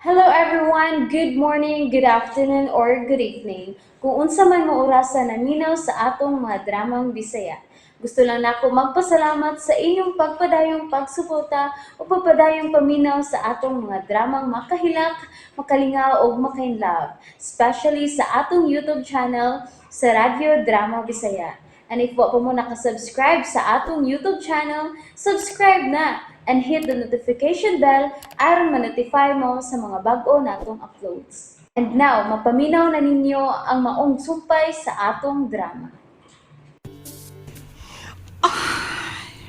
Hello everyone! Good morning, good afternoon, or good evening. Kung unsa man mo orasa naminaw sa atong mga dramang Bisaya. Gusto lang nako magpasalamat sa inyong pagpadayong pagsuporta o pagpadayong paminaw sa atong mga dramang makahilak, makalingaw ug makainlove, especially sa atong YouTube channel sa Radyo Drama Bisaya. And if wa pa mo nakasubscribe sa atong YouTube channel, subscribe na and hit the notification bell aron ma-notify mo sa mga bag-o natong uploads. And now, mapaminaw na ninyo ang maong sumpay sa atong drama.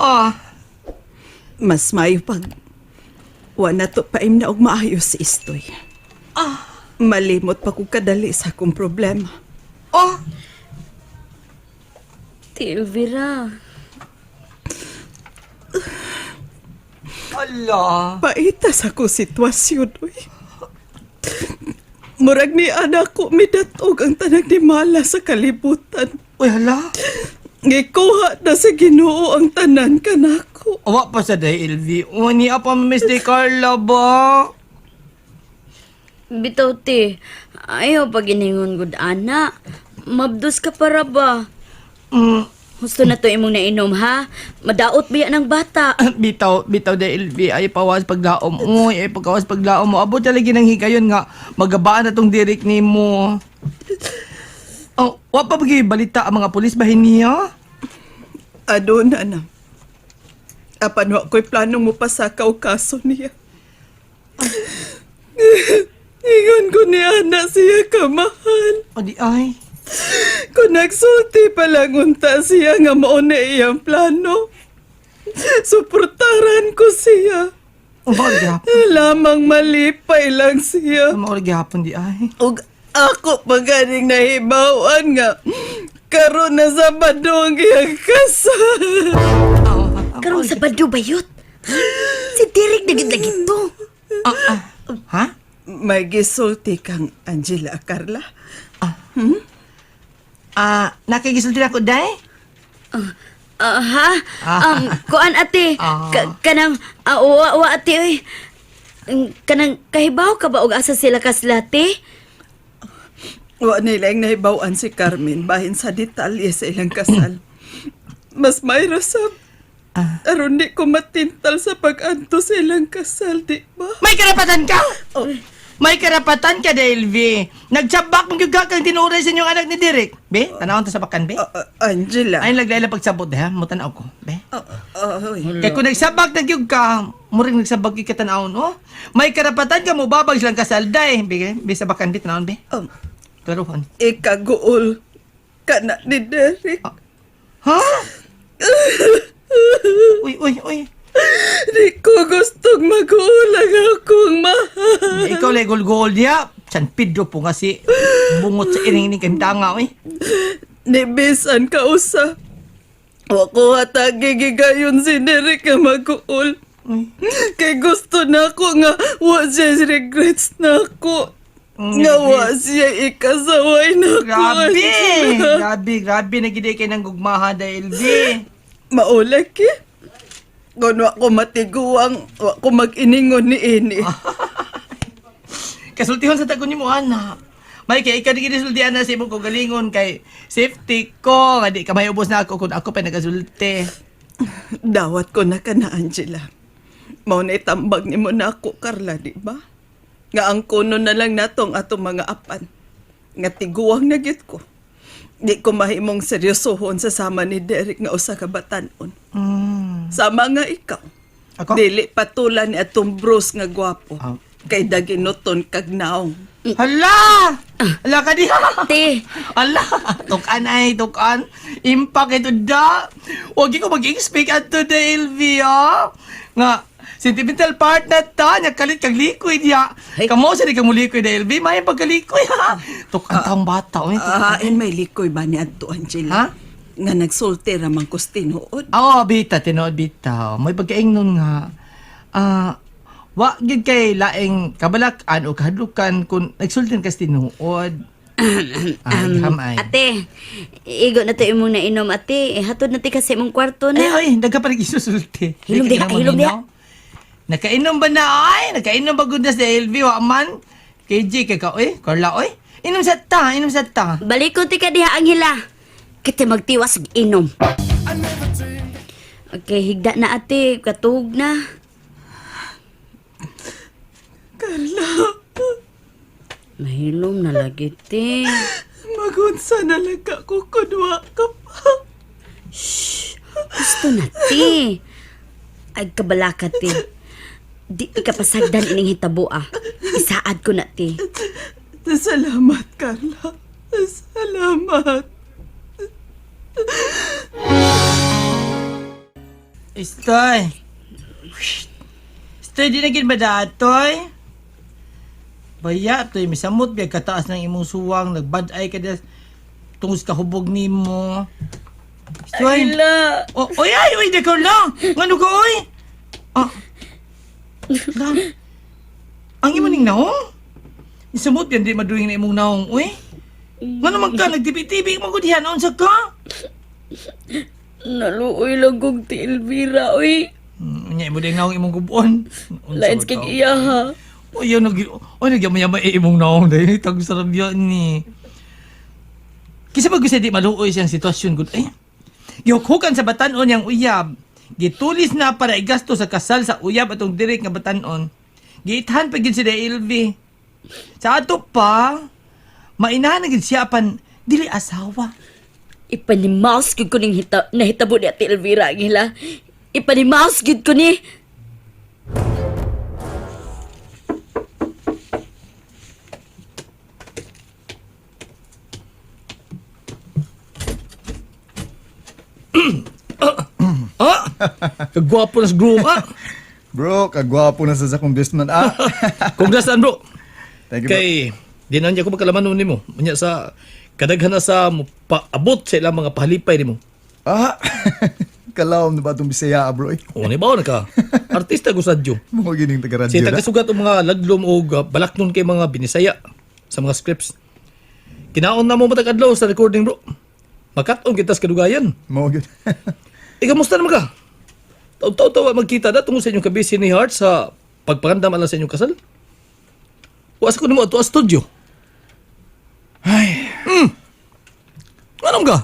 Ah, Mas mayo pag wa na to paim na og maayos si Istoy. Ah. Malimot pa kog kadali sa akong problema. Oh, Ti Elvira. Ala. Paita sa akong sitwasyon, uy. Murag ni anak ko midatog ang tanang ni Mala sa kalibutan. Uy, hala. Gikuha na sa Ginoo ang tanan kanako. Awa pa sa day, LV. O, niya pa Miss De Carla ba? Bitaw ti. Ayaw pag iningon gud ana. Mabdos ka para ba? Husto na to imong nainom ha. Madaot biya ng bata. Bitaw, bitaw de LV. Ay pawas paglaom. Uy, ay pagkawas paglaom mo. Abot talaga ng higayon nga. Magabaan na tong direk ni mo. Oh, wa pa bagi balita ang mga pulis bahin niya? Ado na na. Apan wa ko'y planong mo pasakaw kaso niya. Ingon ko ni Ana siya kamahal. O di ay. Kung nagsulti pa lang unta siya nga mao na iyang plano. Suportaran ko siya. O ba gihapon? Lamang malipay lang siya. Mao gihapon di ay. Ug ako pa ganing nahibawan nga karon na Sabado ang iyang kasal. Karong Sabado bayot. Si Derek na gid lagi to. Ah, ah. Ha? May gisulti kang Angela Carla. Ah, nakigisulti na ako day? Ah, ha? Kuan ate. Ah. Kanang wa wa ate oy. Kanang kahibaw ka ba og asa sila kaslate? Wa nila ang nahibawan si Carmen bahin sa detalye sa ilang kasal. Mas may rasab. Aron di ko matintal sa pag-anto sa ilang kasal, di ba? May karapatan ka! Oh, May karapatan ka, Delvi. Nagsabak mong gyud ka kang tinuray sa inyong anak ni Derek. Be, tanawon ta sa bakan, be. Angela. Ay laglaila pagsabot ha, mo tanaw ko, be. Ah, oy. Kay kung nagsabak na gyud ka, muring nagsabak gyud ka tanawon, oh. May karapatan ka mo babag silang kasal day. Be, be sa bakan be tanawon be. Klaruhon. Ikaguol ka na ni Derek. Ha? Uy, uy, uy. Di ko gustong magulang akong mahal. Ikaw lay gol-gol diya. San Pedro po nga si bungot sa ining kay tanga, uy. Ni bisan ka usa. Wa ko hatagi gigayon si Derek nga maguol. Uy. Kay gusto na ako nga wa siya regrets na ako. Nga wa siya ikasaway na ako. Grabe! Grabe, grabe. Nagidi kay ng gugmaha dahil, be. Maulak eh. Kung wa ko matiguang, wa ko mag-iningon ni ini. Kasultihon sa tagon nimo anak. May kay ikaw di ginisultihan na sa imong kagalingon kay safety ko nga di ka mayubos na ako kung ako pa nagasulti. Dawat ko na ka na, Angela. Mao na itambag nimo na ako, Carla, di ba? Nga ang kuno na lang natong atong mga apan. Nga tiguang na gyud ko. Di ko mahimong seryosohon sa sama ni Derek nga usa ka batanon. Sama nga ikaw. Ako? Dili patulan ni atong Bruce nga gwapo. Ah. Kay daginuton kag naong. Hala! Hala ka di. Te, Hala! Tukan ay, tukan. Impact ito da. Huwag ko mag-expect ato da, LV, ah. Nga, sentimental part na ta. Nya kalit kag likoy diya. Ay. Kamo sa di ka mo likoy da, LV. May pagkalikoy, ha? Tukan taong bata, oy. Ah, and may likoy ba ni adto Angela? Ha? Nga nagsulti ra man kus tinuod. Oo, bita, tinuod bita. May pagkaingnon nga. Ah, wa gid kay laing kabalakan o kahadlukan kung nagsultin kas tinuod. Ay, ham ay. Ate, igo na to imong nainom ate. Eh, hatod na ti kasi imong kwarto Ay, na. ay, dagka pa rin isusulti. Hilom Di ka diha, na hilom diha. maminaw. Nakainom ba na ay? Nakainom ba gud na si LV wa man? KJ kay ka oy, Carla oy. Inom sa ta, inom sa ta. Balik ko ti ka diha, Angela. Kita magtiwas og inom. Okay, higda na ate. Katug na. Carla, Mahilom na lagi, te. magunsa na lang ka ko kunwa ka pa. Gusto na, te. Ay, kabalaka, te. Di ikapasagdan ining hitabo, ah. Isaad ko na, te. Salamat, Carla. Salamat. Istoy. Istoy, di na gid ba datoy? Baya, toy, misamot biya kataas ng imong suwang, nagbad-ay ka des, tungos kahubog nimo. Istoy. Angela! O, oy, ay, oy, di Carla! Ngano ka, oy? Ah. La. Ang imo ning naong? Misamot yan, di maduhing na imong naong, oy. Ngano man ka, nagtibi-tibi mo ko diyan, unsa ka? Naluoy lang kong ti Elvira, oy. Nya imo ding naong imong gubon. Unsa Lain ba kay tao? iya, ha. Oy, yan nag oy nagyamay-yamay eh, imong naong dahil tag sarap yan ni. Kisa ba gusto di maluoy siyang sitwasyon gud eh. Gihukhukan sa batanon yang uyab. Gitulis na para igasto sa kasal sa uyab atong direk nga batanon. Giithan pa gid si LV. Sa ato pa, mainahan na gid siya apan dili asawa. Ipanimaus gid ko ning hita nahitabo ni Ate Elvira, Angela. Ipanimaus gid ko ni. Ah! Kagwapo na sa groom ah. Bro, kagwapo na sa akong best man. Ah. Congrats bro. Thank you, bro. Kay di na niya ko magkalaman nun nimo. Unya sa kadaghan na sa paabot sa ilang mga pahalipay nimo. Ah. Kalawom na ba itong Bisaya, bro? Eh. O ni ba na ka? Artista ko sadyo. Mga gining taga-radyo Siya na. tagasugat og mga ladlom og balaknon kay mga binisaya sa mga scripts. Kinaon na mo matag adlaw sa recording bro. Makat-on kita sa kadugayan. Mga gin. E kamusta naman ka? Taw-taw magkita na tungkol sa inyong kabisi ni Heart sa pagpangandam alang sa inyong kasal. Uas ko nimo ato a studio. Ay, Anong ka?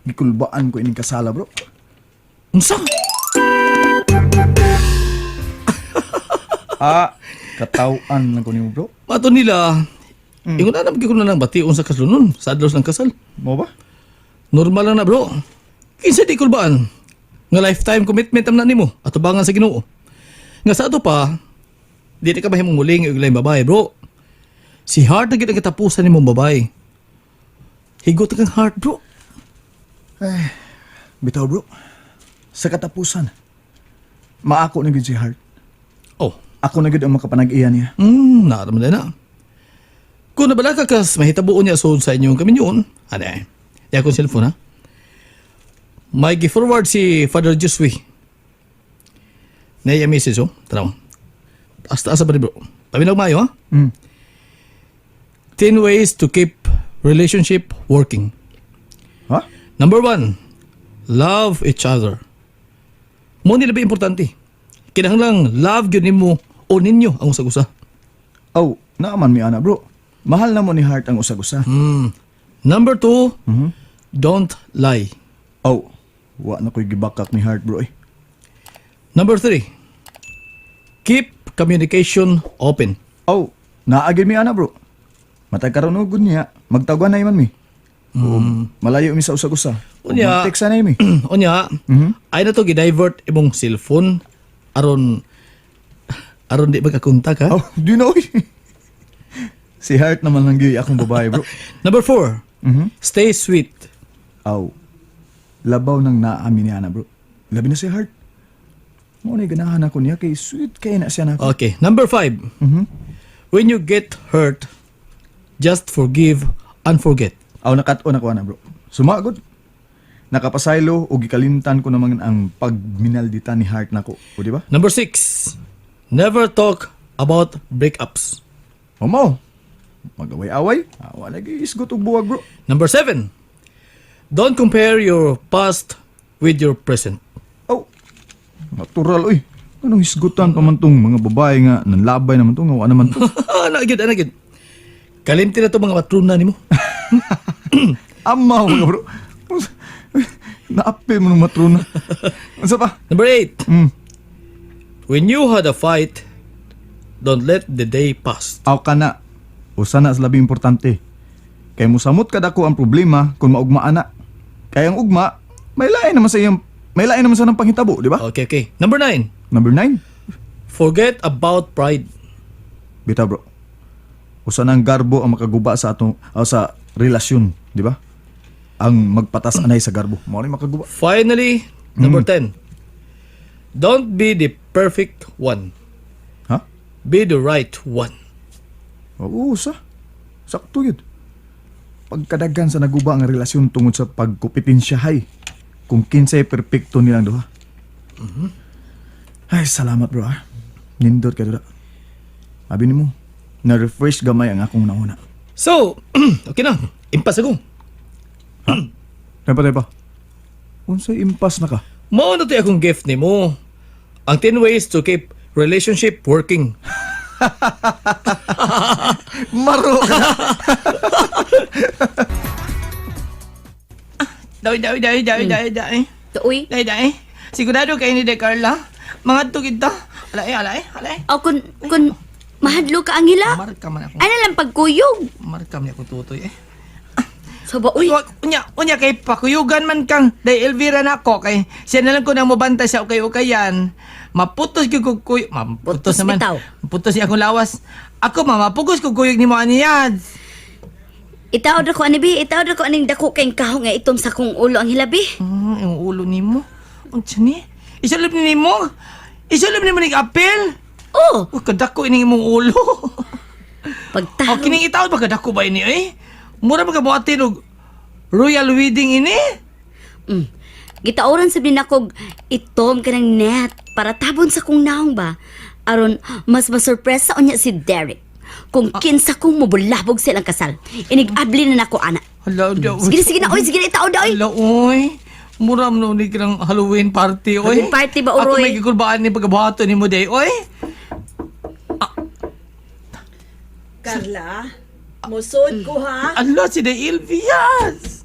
gikulbaan ko ining kasala, bro. Unsa? Ah, katawan lang ko nimo, bro. Mato nila, ingon na naman ko na lang bation sa kaslunon, sa adlaw ng kasal. Mo ba? Normal lang na bro. Kinsa di kulbaan? Nga lifetime commitment am na nimo atubangan sa Ginoo. Nga sa ato pa, di na ka mahimong muling og laing babae bro. Si heart na gid ang katapusan nimong babae. Higot kang heart bro. Bitaw, bro. Sa katapusan, maako na gid si Heart. Oh, Ako na gid ang makapanag-iya niya. Naaraman na na. Kung nabala ka kas mahitabuon niya sud sa inyong kaminyoon, ano eh, di akong cellphone ha. May gi-forward si Father Josue. Na iya message oh, tanaw. Asta asa ba ni bro? Paminaw maayo ha? 10 ways to keep relationship working. Ha? Number 1, love each other. Mo ni labi importante. Kinahanglang love gyud nimo o ninyo ang usag-usa. Oh, naaman mi ana, bro. Mahal na mo ni Heart ang usag-usa. Number 2, don't lie. Oh, wa na ko'y gibakak ni Heart, bro. Eh. Number 3, keep communication open. Oh, naagin mi ana, bro. Matag karon og niya, magtawgan na iman mi. Malayo mi sa usag-usa. Unya. Mag-text na mi. Unya, ay na to gi-divert imong cellphone aron aron di magkakontak ha. Oh, di na oy. Si Heart naman lang gyud akong babae, bro. Number 4, stay sweet. Aw. Labaw nang naamin ni ana, bro. Labi na si Heart. Mo na ganahan ako niya kay sweet kay na siya nako. Okay, number 5. When you get hurt, just forgive and forget. Aw nakat-on ako ana, bro. Sumagod. Nakapasaylo og gikalimtan ko naman ang pagminaldita ni Heart nako. O di ba? Number 6, never talk about breakups. O mo. Magaway-away. Ah, wala lagi isgot og buwag, bro. Number 7, don't compare your past with your present. Oh, Natural oy. Anong hisgutan pa man tong mga babae nga nanlabay naman to nga wa naman to. Ana gyud, ana gyud. Kalimti na to mga matrona nimo. Amaw mga bro. Naapil mo ng matrona. Unsa pa? Number 8. When you had a fight, don't let the day pass. Aw ka na. Usa na sa labing importante. Kay musamot kadako ang problema kung maugma ana. Kay ang ugma, may lain naman sa iyang may lain naman sa nang panghitabo, di ba? Okay. Number 9. Number 9. Forget about pride. Bitaw bro. Usa na ang garbo ang makaguba sa atong o sa relasyon, di ba? Ang magpatas anay sa garbo. Mao ni makaguba. Finally, number 10. Don't be the perfect one. Ha? Be the right one. Oo, sa. Sakto yun. Pagkadagan sa naguba ang relasyon tungod sa pagkompetensyahay. Kung kinsay perpekto nilang duha. Ay, salamat bro ah. Nindot ka dura. Abi nimo, na-refresh gamay ang akong nauna. So, okay na. Impas ako. Tepa, tepa. Unsay impas na ka? Mao na to akong gift nimo. Ang 10 ways to keep relationship working. Maro ka na. Dai, dai, dai, dai, dai, dai. Tuoy. Dai, dai. Sigurado kay ni De Carla. Mga kita. Alay, alay, alay. O kun mahadlo ka ang hila. Marka man ako. Ano lang pagkuyog? Marka man ako tutoy eh. So ba uy, Uy, unya, unya kay pakuyugan man kang Day Elvira na ako kay siya na lang ko nang mobantay sa ukay-ukayan. Maputos gyud kog kuy, maputos Putos naman. bitaw. Maputos siya akong lawas. Ako ma mapugos kog kuyog nimo aniyan. itaod ra ko ani bi, itaod ra ko aning dako kay kahong nga itom sa kong ulo ang hilabi. Yung ulo nimo. Unsa ni? Isulob ni nimo. Isulob nimo ning apel. Oh, Uy, kadako ining imong ulo. pagtarong. O kining itaod ba kadako ba ini eh? Mura ba ka buhatin og royal wedding ini? Gitaoran sa binakog itom kanang net para tabon sa kong naong ba. Aron mas masurpresa unya si Derek. Kung kinsa kong mubulabog silang kasal. Inig-abli na nako ana. Hala, Sige na, sige na, oy, sige na, itaod na, oy. Hala, oy. Mura mo ni kanang Halloween party, oy. Halloween party ba, Ako uroy? may gikulbaan ni pagkabuhaton ni mo day, oy. Carla, musod ko ha. Ala, si Day Ilvias.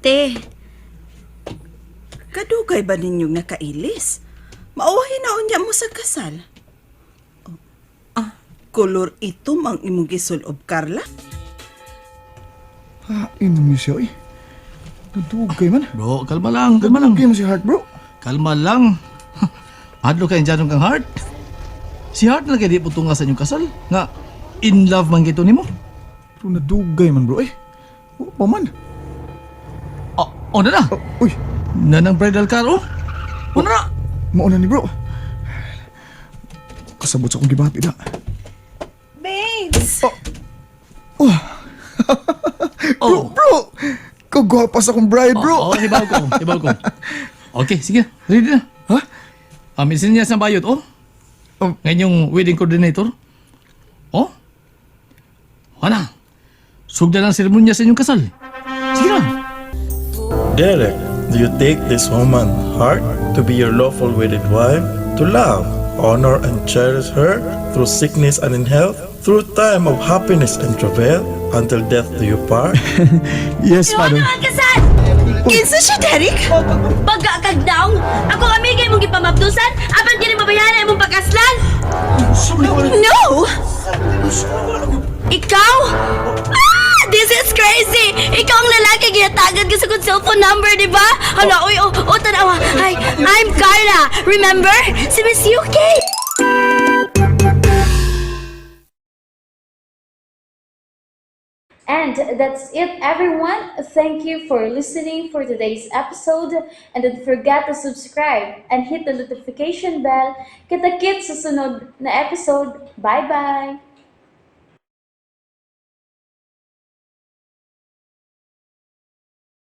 Te, Kadugay ba ninyong nakailis? Mauhi na unya mo sa kasal. Oh. Ah, kolor itom ang imong gisulob, Carla. Ha, inom ni siya oy. Nadugay man. Bro, kalma lang, kalma lang. Nadugay man si Heart bro. Kalma lang. Hadlo kay dyan kang heart. Si Heart na kay di putunga sa inyong kasal. Nga, in love man gito nimo. Pero nadugay man bro eh. Wa pa man. Oh, oh na na. Oh, uy, Nanang bridal car, oh. Oh na na. mauna ni bro. Kasabot sa akong gibati na. Babes! Oh. Oh. Bro, bro! Kagwapa sa akong bride, bro! Oh, hibaw ko, hibaw ko. Okay, sige. Ready na. Ha? Minsan niya sa bayot, oh. Oh. Ngayon yung wedding coordinator. Oh. Wala. Sugdan ang seremonya sa inyong kasal. Sige na. Derek, do you take this woman heart to be your lawful wedded wife, to love, honor, and cherish her through sickness and in health, through time of happiness and travail, until death do you part? Yes, Ano father. ang kasal? Kinsa siya, Derek? Baga kag daong. Ako amigay mong gipamabdusan, apan gini mabayana imong pagkaslan. No! Ikaw? Ah! This is crazy! Ikaw ang lalaki ginatagan ko sa kong cellphone number, di ba? Hala, uy, oh, tanawa. Hi, I'm Carla. Remember? Si Miss UK. And that's it, everyone. Thank you for listening for today's episode. And don't forget to subscribe and hit the notification bell. Kita-kits sa sunod na episode. Bye-bye!